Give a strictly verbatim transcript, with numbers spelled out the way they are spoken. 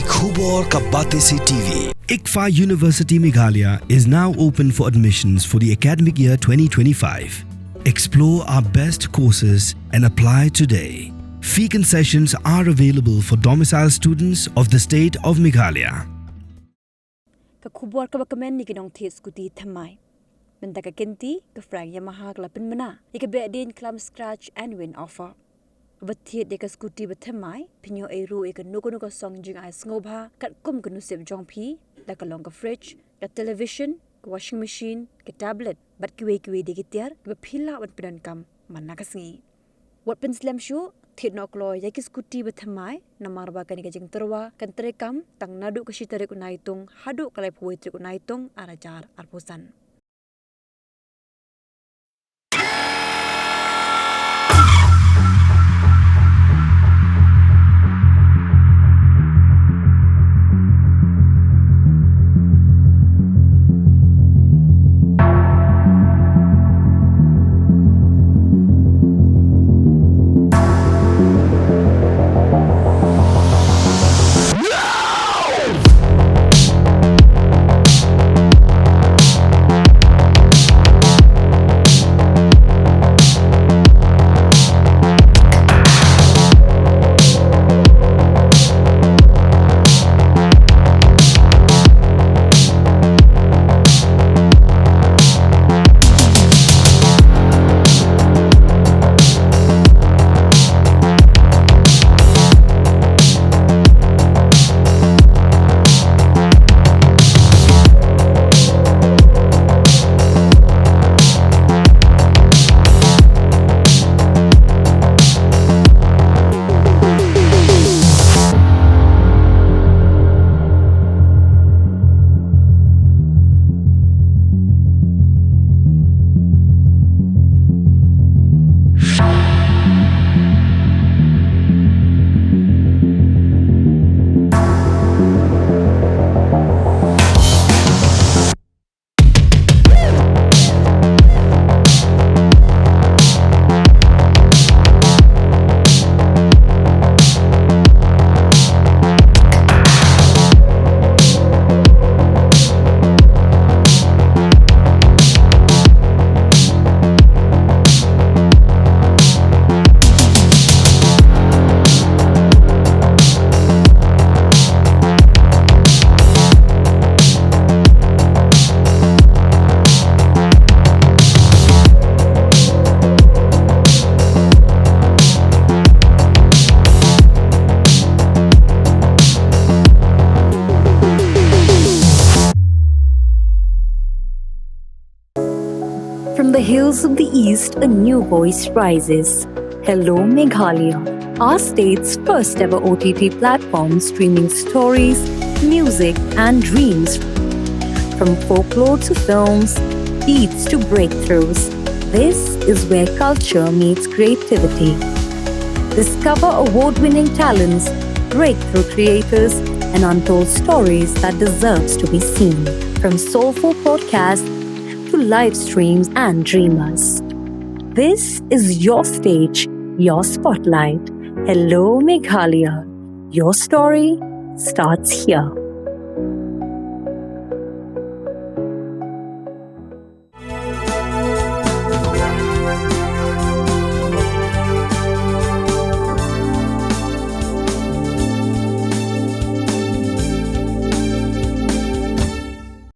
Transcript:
Khubor ka Batesi T V. ICFAI University Meghalaya is now open for admissions for the academic year twenty twenty-five. Explore our best courses and apply today. Fee concessions are available for domicile students of the state of Meghalaya. Ka khubor kaba kmen ïa ki nongthied skuti thymmai. Mynta ka kynti, ka Frank Yamaha ka la pynbna ïa ka Behdeiñ Klam Scratch and Win offer. Ba thied ïa ka skuti ba thymmai, phin ïoh ei ruh ïa kano kano ka song jingai sngewbha katkum ka nusip jong phi, la ka long ka fridge, ka television, ka washing machine, ka tablet, bad kiwei kiwei de ki tiar kiba phi lah ban pyndonkam man la ka sngi. Wat pynslem shuh, thied noh kloi ïa ki skuti ba thymmai, namar ba kane ka jingtyrwa kan treikam tang naduh ka shi tarik u Naitung haduh ka laiphew wei tarik u Naitung ar hajar arphew san. From the hills of the East, a new voice rises. Hello Meghalaya, our state's first ever O T T platform streaming stories, music, and dreams. From folklore to films, beats to breakthroughs, this is where culture meets creativity. Discover award winning talents, breakthrough creators, and untold stories that deserves to be seen. From soulful podcasts to live streams and dreamers. This is your stage, your spotlight. Hello Meghalaya. Your story starts here.